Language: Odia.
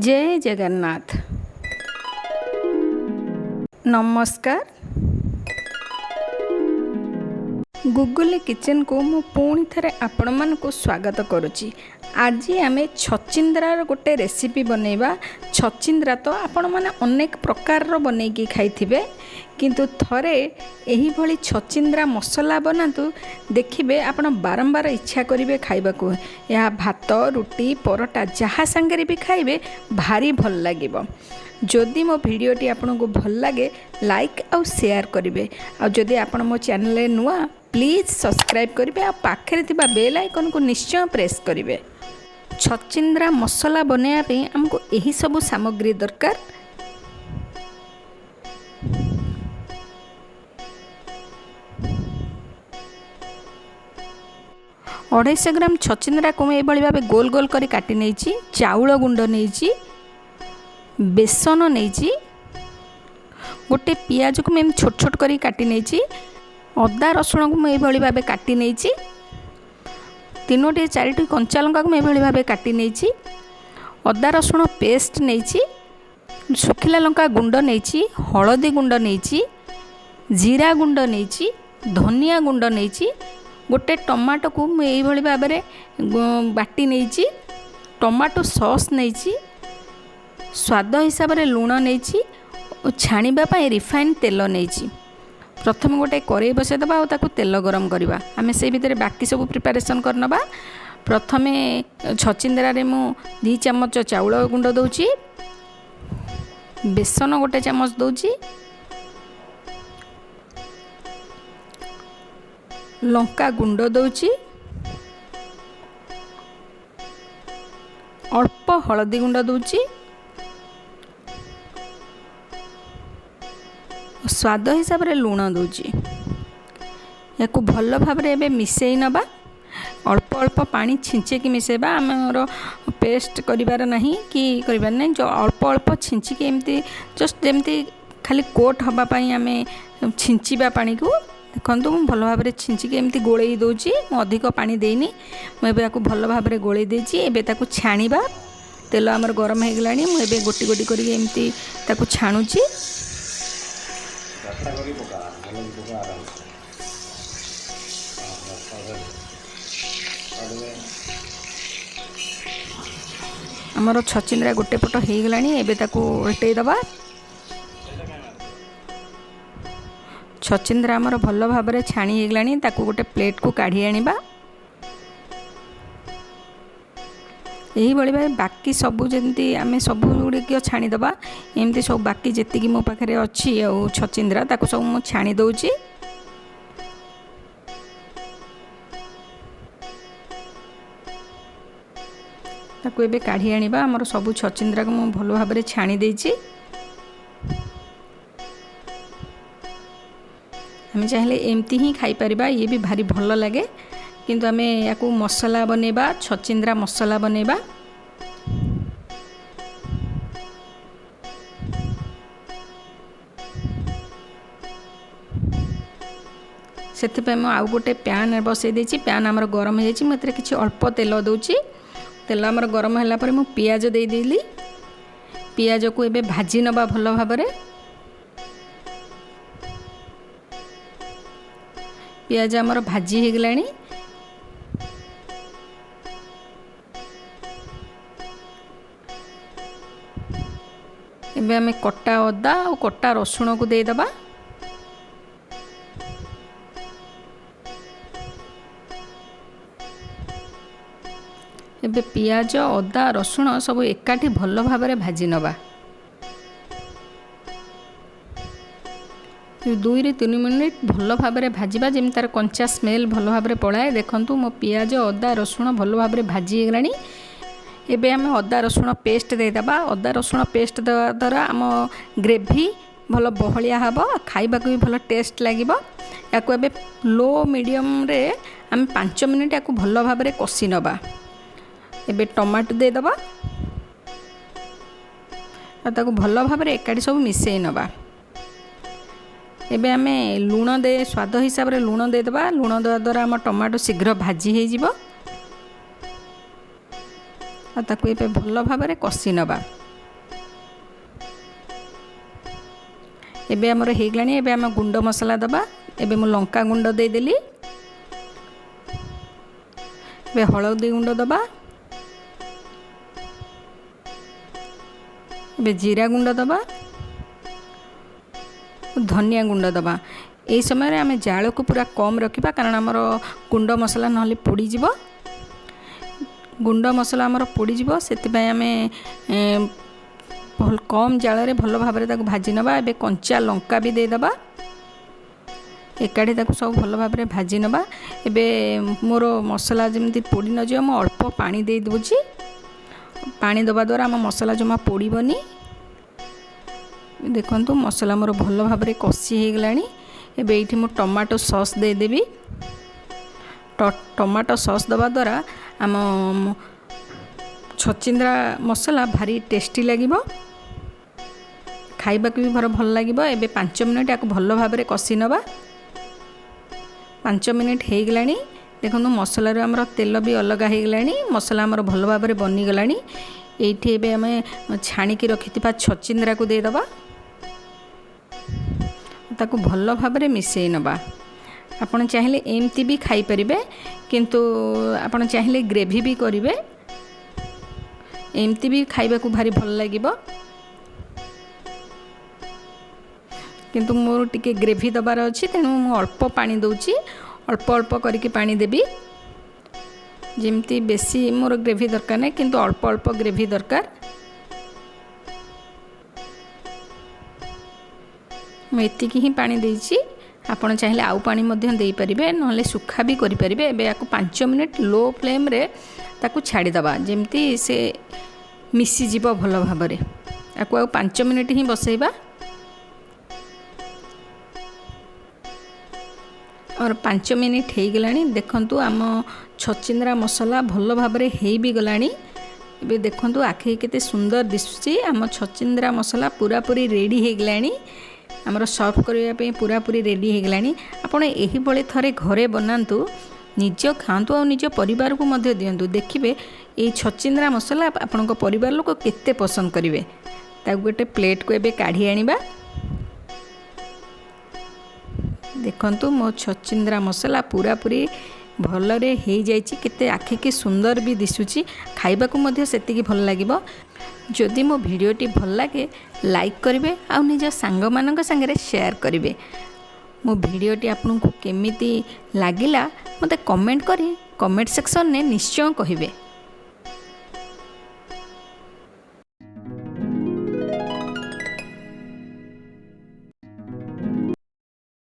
ଜୟ ଜଗନ୍ନାଥ। ନମସ୍କାର, ଗୁଗୁଲି କିଚେନକୁ ମୁଁ ପୁଣି ଥରେ ଆପଣମାନଙ୍କୁ ସ୍ୱାଗତ କରୁଛି। ଆଜି ଆମେ ଛଚିନ୍ଦ୍ରାର ଗୋଟେ ରେସିପି ବନେଇବା। ଛଚିନ୍ଦ୍ରା ତ ଆପଣମାନେ ଅନେକ ପ୍ରକାରର ବନେଇକି ଖାଇଥିବେ, କିନ୍ତୁ ଥରେ ଏହିଭଳି ଛଚିନ୍ଦ୍ରା ମସଲା ବନାନ୍ତୁ, ଦେଖିବେ ଆପଣ ବାରମ୍ବାର ଇଚ୍ଛା କରିବେ ଖାଇବାକୁ। ଏହା ଭାତ, ରୁଟି, ପରଟା ଯାହା ସାଙ୍ଗରେ ବି ଖାଇବେ ଭାରି ଭଲ ଲାଗିବ। ଯଦି ମୋ ଭିଡ଼ିଓଟି ଆପଣଙ୍କୁ ଭଲ ଲାଗେ, ଲାଇକ୍ ଆଉ ସେୟାର କରିବେ। ଆଉ ଯଦି ଆପଣ ମୋ ଚ୍ୟାନେଲରେ ନୂଆ, ପ୍ଲିଜ୍ ସବସ୍କ୍ରାଇବ୍ କରିବେ ଆଉ ପାଖରେ ଥିବା ବେଲ୍ ଆଇକନ୍କୁ ନିଶ୍ଚୟ ପ୍ରେସ୍ କରିବେ। ଛଚିନ୍ଦ୍ରା ମସଲା ବନେଇବା ପାଇଁ ଆମକୁ ଏହିସବୁ ସାମଗ୍ରୀ ଦରକାର। 250 ଗ୍ରାମ ଛଚିନ୍ଦ୍ରାକୁ ମୁଁ ଏଇଭଳି ଭାବେ ଗୋଲ ଗୋଲ କରି କାଟି ନେଇଛି। ଚାଉଳ ଗୁଣ୍ଡ ନେଇଛି, ବେସନ ନେଇଛି, ଗୋଟେ ପିଆଜକୁ ମୁଁ ଏମିତି ଛୋଟ ଛୋଟ କରି କାଟି ନେଇଛି, ଅଦା ରସୁଣକୁ ମୁଁ ଏଇଭଳି ଭାବେ କାଟି ନେଇଛି, 3ଟି 4ଟି କଞ୍ଚା ଲଙ୍କାକୁ ମୁଁ ଏଇଭଳି ଭାବେ କାଟି ନେଇଛି, ଅଦା ରସୁଣ ପେଷ୍ଟ ନେଇଛି, ଶୁଖିଲା ଲଙ୍କା ଗୁଣ୍ଡ ନେଇଛି, ହଳଦୀ ଗୁଣ୍ଡ ନେଇଛି, ଜିରା ଗୁଣ୍ଡ ନେଇଛି, ଧନିଆ ଗୁଣ୍ଡ ନେଇଛି, ଗୋଟେ ଟମାଟୋକୁ ମୁଁ ଏଇଭଳି ଭାବରେ ବାଟି ନେଇଛି, ଟମାଟୋ ସସ୍ ନେଇଛି, ସ୍ୱାଦ ହିସାବରେ ଲୁଣ ନେଇଛି ଓ ଛାଣିବା ପାଇଁ ରିଫାଇନ୍ ତେଲ ନେଇଛି। ପ୍ରଥମେ ଗୋଟେ କରେଇ ବସାଇଦେବା ଆଉ ତାକୁ ତେଲ ଗରମ କରିବା। ଆମେ ସେଇ ଭିତରେ ବାକି ସବୁ ପ୍ରିପାରେସନ୍ କରିନେବା। ପ୍ରଥମେ ଛଚିନ୍ଦ୍ରାରେ ମୁଁ 2 ଚାମଚ ଚାଉଳ ଗୁଣ୍ଡ ଦେଉଛି, ବେସନ 1 ଚାମଚ ଦେଉଛି, ଲଙ୍କା ଗୁଣ୍ଡ ଦେଉଛି, ଅଳ୍ପ ହଳଦୀ ଗୁଣ୍ଡ ଦେଉଛି, ସ୍ୱାଦ ହିସାବରେ ଲୁଣ ଦେଉଛି। ୟାକୁ ଭଲ ଭାବରେ ଏବେ ମିଶାଇ ନେବା। ଅଳ୍ପ ଅଳ୍ପ ପାଣି ଛିଞ୍ଚିକି ମିଶାଇବା, ଆମର ପେଷ୍ଟ କରିବାର ନାହିଁ କି କରିବାର ନାହିଁ। ଅଳ୍ପ ଅଳ୍ପ ଛିଞ୍ଚିକି ଏମିତି ଜଷ୍ଟ ଯେମିତି ଖାଲି କୋଟ୍ ହେବା ପାଇଁ ଆମେ ଛିଞ୍ଚିବା ପାଣିକୁ। ଦେଖନ୍ତୁ, ମୁଁ ଭଲ ଭାବରେ ଛିଞ୍ଚିକି ଏମିତି ଗୋଳେଇ ଦେଉଛି। ମୁଁ ଅଧିକ ପାଣି ଦେଇନି। ମୁଁ ଏବେ ୟାକୁ ଭଲ ଭାବରେ ଗୋଳେଇ ଦେଇଛି। ଏବେ ତାକୁ ଛାଣିବା। ତେଲ ଆମର ଗରମ ହେଇଗଲାଣି। ମୁଁ ଏବେ ଗୋଟି ଗୋଟି କରିକି ଏମିତି ତାକୁ ଛାଣୁଛି। ଆମର ଛଚିନ୍ଦ୍ରା ଗୋଟେ ପଟ ହେଇଗଲାଣି, ଏବେ ତାକୁ ଓଲଟେଇ ଦେବା। ଛଚିନ୍ଦ୍ରା ଆମର ଭଲ ଭାବରେ ଛାଣି ହେଇଗଲାଣି, ତାକୁ ଗୋଟେ ପ୍ଲେଟ୍କୁ କାଢ଼ି ଆଣିବା। ଏହିଭଳି ଭାବେ ବାକି ସବୁ ଯେମିତି ଆମେ ସବୁ ଗୁଡ଼ିକ ଛାଣିଦେବା। ଏମିତି ସବୁ ବାକି ଯେତିକି ମୋ ପାଖରେ ଅଛି ଆଉ ଛଚିନ୍ଦ୍ରା, ତାକୁ ସବୁ ମୁଁ ଛାଣି ଦେଉଛି। ତାକୁ ଏବେ କାଢ଼ି ଆଣିବା। ଆମର ସବୁ ଛଚିନ୍ଦ୍ରାକୁ ମୁଁ ଭଲ ଭାବରେ ଛାଣି ଦେଇଛି। ଆମେ ଚାହିଁଲେ ଏମିତି ହିଁ ଖାଇପାରିବା, ଇଏ ବି ଭାରି ଭଲ ଲାଗେ। କିନ୍ତୁ ଆମେ ୟାକୁ ମସଲା ବନେଇବା, ଛଚିନ୍ଦ୍ରା ମସଲା ବନେଇବା। ସେଥିପାଇଁ ମୁଁ ଆଉ ଗୋଟେ ପ୍ୟାନ୍ ବସେଇ ଦେଇଛି। ପ୍ୟାନ୍ ଆମର ଗରମ ହେଇଯାଇଛି। ମୁଁ ଏଥିରେ କିଛି ଅଳ୍ପ ତେଲ ଦେଉଛି। ତେଲ ଆମର ଗରମ ହେଲା ପରେ ମୁଁ ପିଆଜ ଦେଇଦେଲି। ପିଆଜକୁ ଏବେ ଭାଜି ନେବା ଭଲ ଭାବରେ। ପିଆଜ ଆମର ଭାଜି ହେଇଗଲାଣି। ଏବେ ଆମେ କଟା ଅଦା ଆଉ କଟା ରସୁଣକୁ ଦେଇଦେବା। ଏବେ ପିଆଜ, ଅଦା, ରସୁଣ ସବୁ ଏକାଠି ଭଲ ଭାବରେ ଭାଜି ନେବା। 2ରୁ 3 ମିନିଟ୍ ଭଲ ଭାବରେ ଭାଜିବା, ଯେମିତି ତା'ର କଞ୍ଚା ସ୍ମେଲ୍ ଭଲ ଭାବରେ ପଳାଏ। ଦେଖନ୍ତୁ, ମୋ ପିଆଜ, ଅଦା, ରସୁଣ ଭଲ ଭାବରେ ଭାଜି ହେଇଗଲାଣି। ଏବେ ଆମେ ଅଦା ରସୁଣ ପେଷ୍ଟ ଦେଇଦେବା। ଅଦା ରସୁଣ ପେଷ୍ଟ ଦେବା ଦ୍ୱାରା ଆମ ଗ୍ରେଭି ଭଲ ବହଳିଆ ହେବ, ଖାଇବାକୁ ବି ଭଲ ଟେଷ୍ଟ ଲାଗିବ। ୟାକୁ ଏବେ ଲୋ ମିଡ଼ିୟମରେ ଆମେ 5 ମିନିଟ୍ ୟାକୁ ଭଲ ଭାବରେ କଷି ନେବା। ଏବେ ଟମାଟୋ ଦେଇଦେବା ଆଉ ତାକୁ ଭଲ ଭାବରେ ଏକାଠି ସବୁ ମିଶାଇ ନେବା। ଏବେ ଆମେ ଲୁଣ ଦେଇ, ସ୍ୱାଦ ହିସାବରେ ଲୁଣ ଦେଇଦେବା। ଲୁଣ ଦେବା ଦ୍ୱାରା ଆମ ଟମାଟୋ ଶୀଘ୍ର ଭାଜି ହେଇଯିବ। ଆଉ ତାକୁ ଏବେ ଭଲ ଭାବରେ କଷି ନେବା। ଏବେ ଆମର ହେଇଗଲାଣି। ଏବେ ଆମେ ଗୁଣ୍ଡ ମସଲା ଦେବା। ଏବେ ମୁଁ ଲଙ୍କା ଗୁଣ୍ଡ ଦେଇଦେଲି। ଏବେ ହଳଦୀ ଗୁଣ୍ଡ ଦେବା। ଏବେ ଜିରା ଗୁଣ୍ଡ ଦେବା, ଧନିଆ ଗୁଣ୍ଡ ଦେବା। ଏହି ସମୟରେ ଆମେ ଜାଳକୁ ପୁରା କମ୍ ରଖିବା, କାରଣ ଆମର ଗୁଣ୍ଡ ମସଲା ନହେଲେ ପୋଡ଼ିଯିବ। ଗୁଣ୍ଡ ମସଲା ଆମର ପୋଡ଼ିଯିବ, ସେଥିପାଇଁ ଆମେ କମ୍ ଜାଳରେ ଭଲ ଭାବରେ ତାକୁ ଭାଜି ନେବା। ଏବେ କଞ୍ଚା ଲଙ୍କା ବି ଦେଇଦେବା। ଏକାଠି ତାକୁ ସବୁ ଭଲ ଭାବରେ ଭାଜି ନେବା। ଏବେ ମୋର ମସଲା ଯେମିତି ପୋଡ଼ି ନଯିବ, ମୁଁ ଅଳ୍ପ ପାଣି ଦେଇ ଦେଉଛି। ପାଣି ଦେବା ଦ୍ୱାରା ଆମ ମସଲା ଜମା ପୋଡ଼ିବନି। ଦେଖନ୍ତୁ, ମସଲା ମୋର ଭଲ ଭାବରେ କଷି ହେଇଗଲାଣି। ଏବେ ଏଇଠି ମୁଁ ଟମାଟୋ ସସ୍ ଦେଇଦେବି। ଟମାଟୋ ସସ୍ ଦେବା ଦ୍ୱାରା ଆମ ଛଚିନ୍ଦ୍ରା ମସଲା ଭାରି ଟେଷ୍ଟି ଲାଗିବ, ଖାଇବାକୁ ବି ଭଲ ଲାଗିବ। ଏବେ 5 ମିନିଟ୍ ୟାକୁ ଭଲ ଭାବରେ କଷି ନେବା। 5 ମିନିଟ୍ ହେଇଗଲାଣି। ଦେଖନ୍ତୁ, ମସଲାରୁ ଆମର ତେଲ ବି ଅଲଗା ହେଇଗଲାଣି, ମସଲା ଆମର ଭଲ ଭାବରେ ବନିଗଲାଣି। ଏଇଠି ଏବେ ଆମେ ଛାଣିକି ରଖିଥିବା ଛଚିନ୍ଦ୍ରାକୁ ଦେଇଦେବା, ତାକୁ ଭଲ ଭାବରେ ମିଶାଇ ନେବା। ଆପଣ ଚାହିଁଲେ ଏମିତି ବି ଖାଇପାରିବେ, କିନ୍ତୁ ଆପଣ ଚାହିଁଲେ ଗ୍ରେଭି ବି କରିବେ। ଏମିତି ବି ଖାଇବାକୁ ଭାରି ଭଲ ଲାଗିବ, କିନ୍ତୁ ମୋର ଟିକେ ଗ୍ରେଭି ଦେବାର ଅଛି, ତେଣୁ ମୁଁ ଅଳ୍ପ ପାଣି ଦେଉଛି। ଅଳ୍ପ ଅଳ୍ପ କରିକି ପାଣି ଦେବି, ଯେମିତି ବେଶୀ ମୋର ଗ୍ରେଭି ଦରକାର ନାହିଁ, କିନ୍ତୁ ଅଳ୍ପ ଅଳ୍ପ ଗ୍ରେଭି ଦରକାର। ମୁଁ ଏତିକି ହିଁ ପାଣି ଦେଇଛି। ଆପଣ ଚାହିଁଲେ ଆଉ ପାଣି ମଧ୍ୟ ଦେଇପାରିବେ, ନହେଲେ ଶୁଖା ବି କରିପାରିବେ। ଏବେ ୟାକୁ 5 ମିନିଟ୍ ଲୋ ଫ୍ଲେମ୍ରେ ତାକୁ ଛାଡ଼ିଦେବା, ଯେମିତି ସେ ମିଶିଯିବ ଭଲ ଭାବରେ। ତାକୁ ଆଉ 5 ମିନିଟ୍ ହିଁ ବସେଇବା। ଆମର 5 ମିନିଟ୍ ହେଇଗଲାଣି। ଦେଖନ୍ତୁ, ଆମ ଛଚିନ୍ଦ୍ରା ମସଲା ଭଲ ଭାବରେ ହେଇ ବି ଗଲାଣି। ଏବେ ଦେଖନ୍ତୁ, ଆଖି କେତେ ସୁନ୍ଦର ଦିଶୁଛି। ଆମ ଛଚିନ୍ଦ୍ରା ମସଲା ପୁରାପୁରି ରେଡ଼ି ହେଇଗଲାଣି। ଆମର ସର୍ଭ କରିବା ପାଇଁ ପୁରାପୁରି ରେଡ଼ି ହେଇଗଲାଣି। ଆପଣ ଏହିଭଳି ଥରେ ଘରେ ବନାନ୍ତୁ, ନିଜ ଖାଆନ୍ତୁ ଆଉ ନିଜ ପରିବାରକୁ ମଧ୍ୟ ଦିଅନ୍ତୁ। ଦେଖିବେ, ଏଇ ଛଚିନ୍ଦ୍ରା ମସଲା ଆପଣଙ୍କ ପରିବାର ଲୋକ କେତେ ପସନ୍ଦ କରିବେ। ତାକୁ ଗୋଟେ ପ୍ଲେଟ୍କୁ ଏବେ କାଢ଼ି ଆଣିବା। ଦେଖନ୍ତୁ, ମୋ ଛଚିନ୍ଦ୍ରା ମସଲା ପୁରାପୁରି ଭଲରେ ହେଇଯାଇଛି। କେତେ ଆଖିକି ସୁନ୍ଦର ବି ଦିଶୁଛି, ଖାଇବାକୁ ମଧ୍ୟ ସେତିକି ଭଲ ଲାଗିବ। ଯଦି ମୋ ଭିଡ଼ିଓଟି ଭଲ ଲାଗେ, ଲାଇକ୍ କରିବେ ଆଉ ନିଜ ସାଙ୍ଗମାନଙ୍କ ସାଙ୍ଗରେ ସେୟାର କରିବେ। ମୋ ଭିଡ଼ିଓଟି ଆପଣଙ୍କୁ କେମିତି ଲାଗିଲା, ମୋତେ କମେଣ୍ଟ କରି କମେଣ୍ଟ ସେକ୍ସନରେ ନିଶ୍ଚୟ କହିବେ।